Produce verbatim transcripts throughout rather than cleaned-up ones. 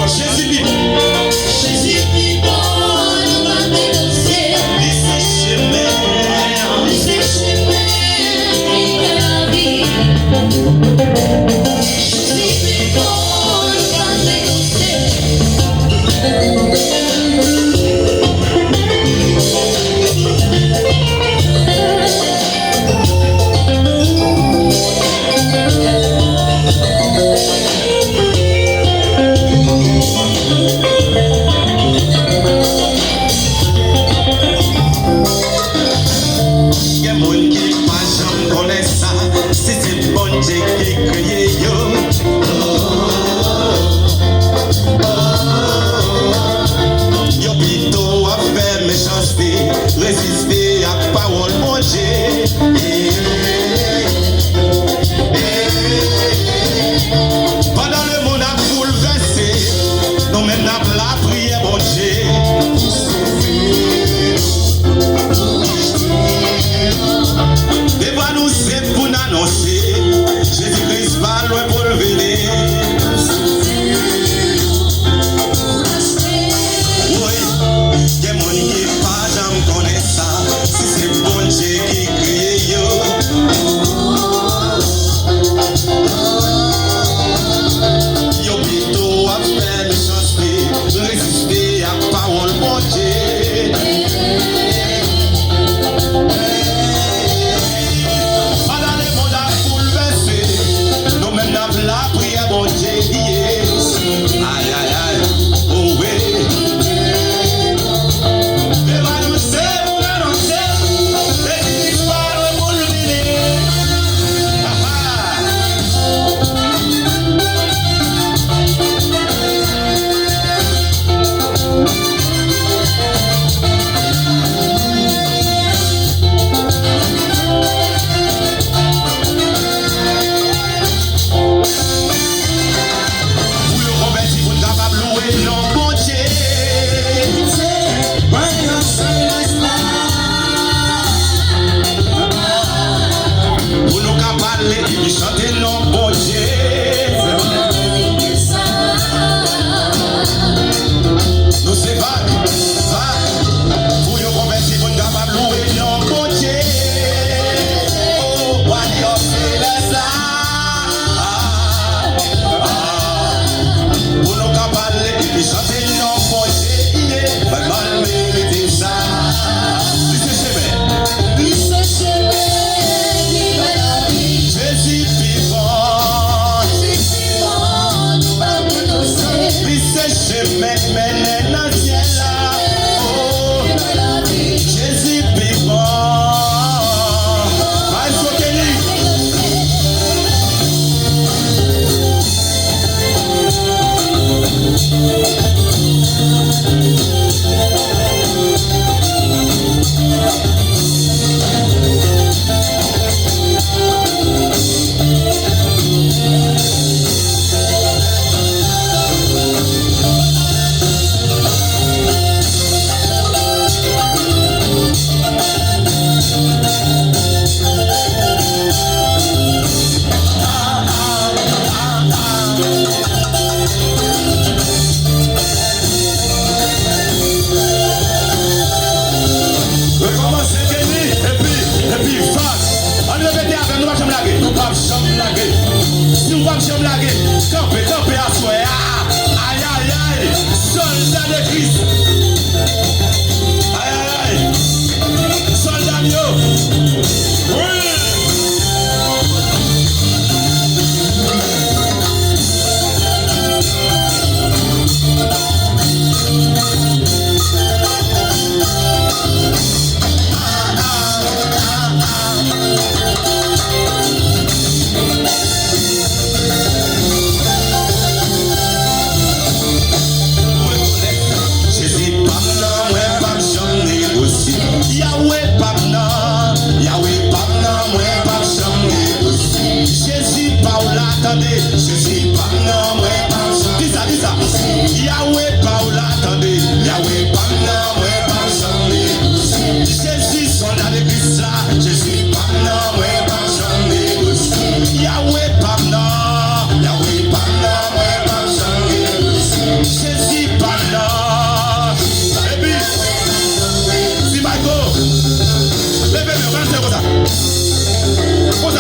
Jezi pi bon. Jezi pi bon, nou pa negosye. Li se chemen. Li se chemen ki gen lavi. Jezi pi bon, nou pa negosye. Gen moun ki pa janm konnen sa, si se Bondye ki kreye yo. Yo pito ap fè mechanste, reziste ak pawòl Bondye. Pandan lemonn ap boulvèse, nou menm n ap lapriyè Bondye. Devwa nou se pou n anonse, Jezi Kris pa lwen pou l vini. Woy, gen moun ki pa janm konnen sa, si se Bondye ki kreye yo. Yo pito ap fè mechanste, reziste ak pawòl Bondye. Pandan lemonn ap boulvèse, nou menm n ap lapriyè Bondye li ye. Ay, ay, ay, owe. Devwa nou se pou n anonse, Jezi Kris pa lwen pou l vini. Pou yo konvèti, pou n kapab louwe non Bondye. Pou nou ka pale epi chante non Bondye. Nou se vag, vag. Pou yo konvèti, pou n kapab louwe non Bondye. O, wa yo selès la. Pou nou ka pale epi chante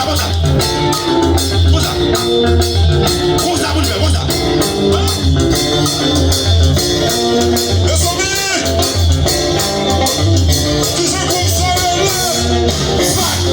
Konsa, konsa. Konsa pou n fè, konsa. Mezanmi! Kijan gwoup sa rele? Fight!